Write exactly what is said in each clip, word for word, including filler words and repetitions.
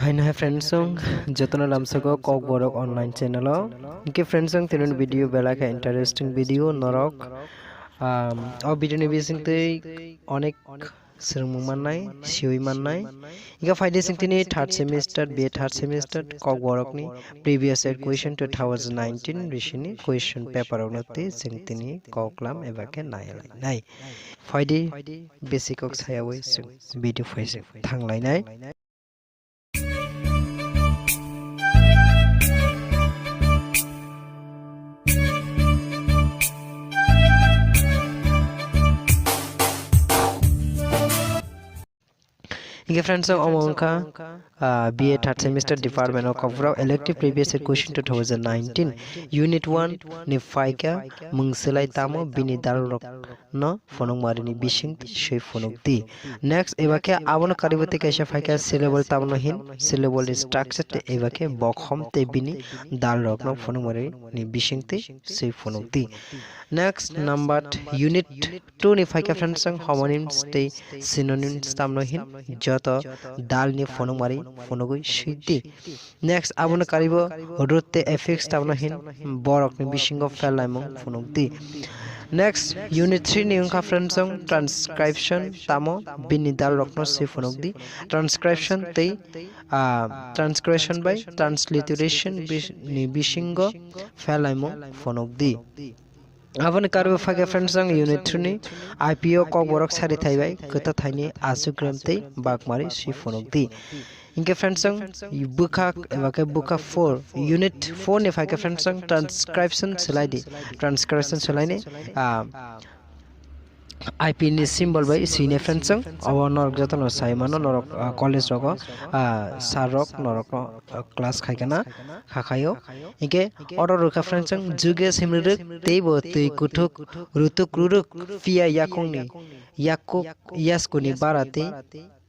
Haino hai friends song, jotono lamsako Kokborok online channel o. Hingke friends song, tini video belai khe interesting video norok. Um, o video ni bisingtwi onek swrwngmung mannai, siwi mannai. Hingke phaidi sing tini third semester, B A third semester Kokborok ni previous year question two thousand nineteen risini question paper rokno twi sing tini koklam eba khe nai lai nai. Phaidi besi kok sayawi sing video phaising thanglainai. Hingke friends, omo wngkha, ah, B A third semester department o Kokborok elective previous year question two thousand nineteen unit one ni phaikha mungsilai tamo bini dalrok no phunukmari ni bising twi swi phunuk di. Next, eba khe abono karwi tei kaisa phaikha syllable tamno hin, syllable ni structure tei eba khe bokhom tei bini dalrok no phunukmari ni bising twi swi phunuk di. Next, number unit two ni phaikha friends song homonyms tei synonyms tamno hin joto dal ni phunukmari phunugwi swi di. Next, abono karibo root tei affix tamno hin borok ni bisingo pherlaimung phunuk di. Next, unit three ni wngkha friends song transcription tamo bini dal rokno se phunuk di. Transcription tei, ah, transcription bai transliteration bis-, ni bisingo pherlaimung phunuk di. Aboni karwi phaikha friends song unit three ni I P O Kokborok sari thai bai kwta thaini aswk rem tei bakmari si phunuk di. Hingke friends song bwkha eba khe bwkha four, unit four ni phaikha friends song transcription swlai di. Transcription swlai ni, ah, I P ni symbol bai swinai friends song obo norok jotono sai mano norok, ah, college rogo, ah, sir rok norok no, ah, class khai kana kha khaio. Hingke oro rwkha friends song juge simrwrwk teibo twi kuthuk rutuk ruruk phiya yakungni yakuk yaskuni bara tei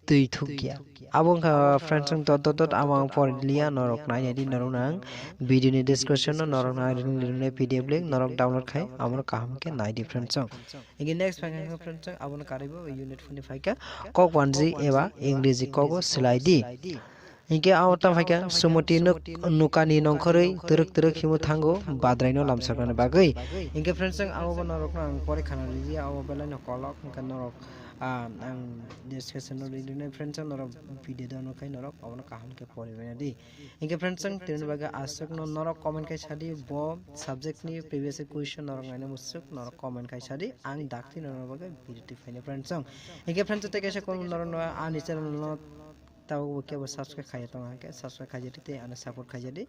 twi thukya. Abo wngkha friends song dot dot dot abo ang pori liya norok nainai di norok nang video ni description no norok nang rini rini P D F link norok download khai amo kaham khe nai di friends song. Hingke next phaikha friends song abono karwi bo unit four ni phaikha kok wanji eba English kogo swlai di. Hingke abo tamo phaikha sumuti nuk-, nukani nongkhorwi twrwk twrwk himo thango badrai no lamsoknani bagwi. Hingke friends song abo bo norok no ang pore khana riji abo belai no kolok hingke norok, ah, ang description no rinai friends song norok video download khai norok abono kaham khe pori bai di. Hingke friends song tini bagwi aswk no norok comment khai sadi bo subject ni previous question norok naina musuk norok comment khai sadi ang dakti norok bagwi video twi phaina friends song. Hingke friends song tei kaisa kok norok no ani channel no tabuk bo kebo subscribe khaiya tongo hingke subscribe khaijadi tei ano support khaijadi.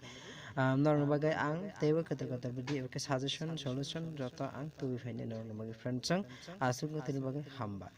Ah, norokni bagwi ang teibo kwtal kwtal video eba khe suggestion solution joto ang tubui phainai norokni bagwi friends song aswk no tini bagwi hambai.